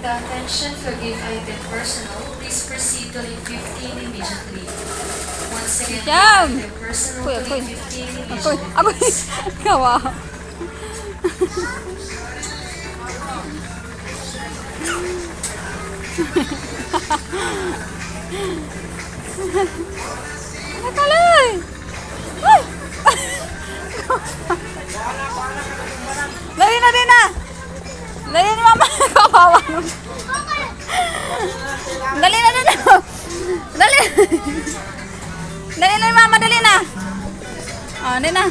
The attention for gift item personnel, please proceed to lane 15 immediately. Once again, gift Yum! item personnel Akoy, to akoy. lane 15 Akoy, immediately, akoy. please. Kawawa. Nakaloy! Ay! Dali na, dali na! Dali na, mama! Kawawa. Dali na, dali na! Dali! Dali na, mama! Dali na! Oh, dali na.